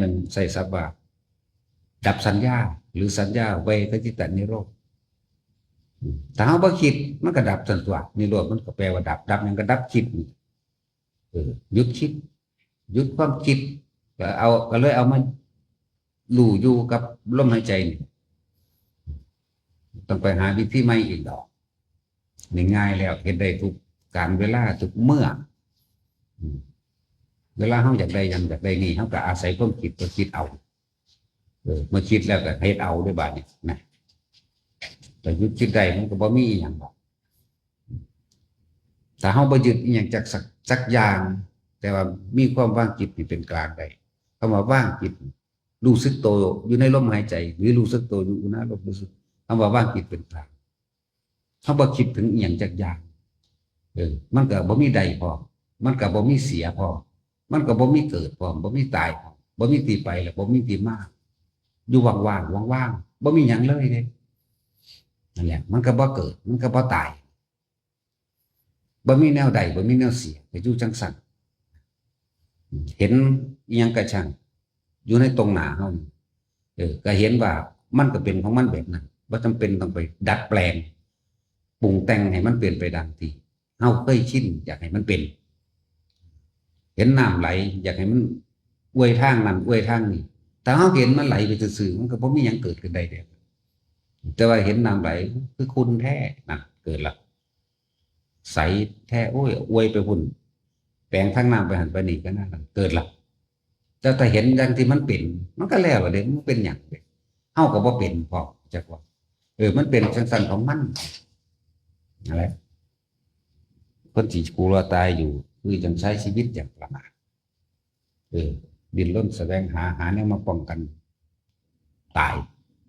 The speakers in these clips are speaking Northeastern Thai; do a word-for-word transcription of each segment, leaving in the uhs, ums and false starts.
มันใส่ศัพท์ว่า ดับสัญญา หรือสัญญา เวทจิตตนิโรธ ถ้าเฮาบ่คิดมันก็ดับซั่นตั๊ว นิโรธมันก็แปลว่าดับ ดับหยัง ก็ดับคิดนี่ เออ หยุดคิด หยุดความคิด ก็เอา ก็เลยเอามารู้อยู่กับลมหายใจนี่ ต้องไปหาวิธีใหม่อีกดอก นี่ง่ายแล้ว เฮ็ดได้ทุกกาลเวลา ทุกเมื่อ อืม เวลาเฮาอยากได้หยัง อยากได้นี่ เฮาก็อาศัยความคิด ก็คิดเอา เออ เมื่อคิดแล้วก็เฮ็ดเอาเด้อบาดนี้นะ แต่หยุดคิดได้มันก็บ่มีอีหยังดอก ถ้าเฮาบ่ยึดอีหยังจักสัก จักอย่าง แต่ว่ามีความวางจิตนี่เป็นกลางได้ คำว่าวางจิต รู้สึกโตอยู่ในลมหายใจ หรือรู้สึกโตอยู่อุณาโลม รู้สึก คำว่าวางจิตเป็นกลาง เฮาบ่คิดถึงอีหยังจักอย่าง เออ มันก็บ่มีได้พร้อม มันก็บ่มีเสียพร้อม มันก็บ่มีเกิดพร้อม บ่มีตายพร้อม บ่มีที่ไป และบ่มีที่มา อยู่ว่างๆ ว่างๆ บ่มีหยังเลยเด้ นั่นแหละ มันก็บ่เกิด มันก็บ่ตาย บ่มีแนวใด บ่มีแนวเสีย ก็อยู่จั่งซั้น เห็นอีหยังก็ช่าง อยู่ในตรงหน้าเฮานี่ เออ ก็เห็นว่ามันก็เป็นของมันแบบนั้น บ่จำเป็นต้องไปดัดแปลง ปรุงแต่งให้มันเปลี่ยนไปดังที่เฮาเคยชินอยากให้มันเป็น เห็นน้ำไหล อยากให้มันอวยทางนั้นอวยทางนี้ ถ้าเฮาเห็นมันไหลไปซื่อๆ มันก็บ่มีหยังเกิดขึ้นได้เด้ แต่ว่าเห็นน้ำไหล คือขุ่นแท้ นั่นเกิดละ ใสแท้ โอ้ย อวยไปพุ้น แปลงทางน้ำไปหั่นไปนี่ ก็นั่นเกิดละ แต่ถ้าเห็นดังที่มันเป็น มันก็แล้วล่ะเด้ มันเป็นหยังเด้ เฮาก็บ่เป็นพร้อม จักว่า เออ มันเป็นจั่งซั้นของมัน นั่นแหละ คนที่กลัวตายอยู่ คือจั่งใช้ชีวิตอย่างประมาท เออ ดิ้นรนแสวงหา หาแนวมาป้องกันตาย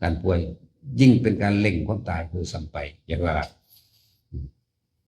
การป่วย ยิ่งเป็นการเร่งความตายด้วยซ้ำไป อยากว่า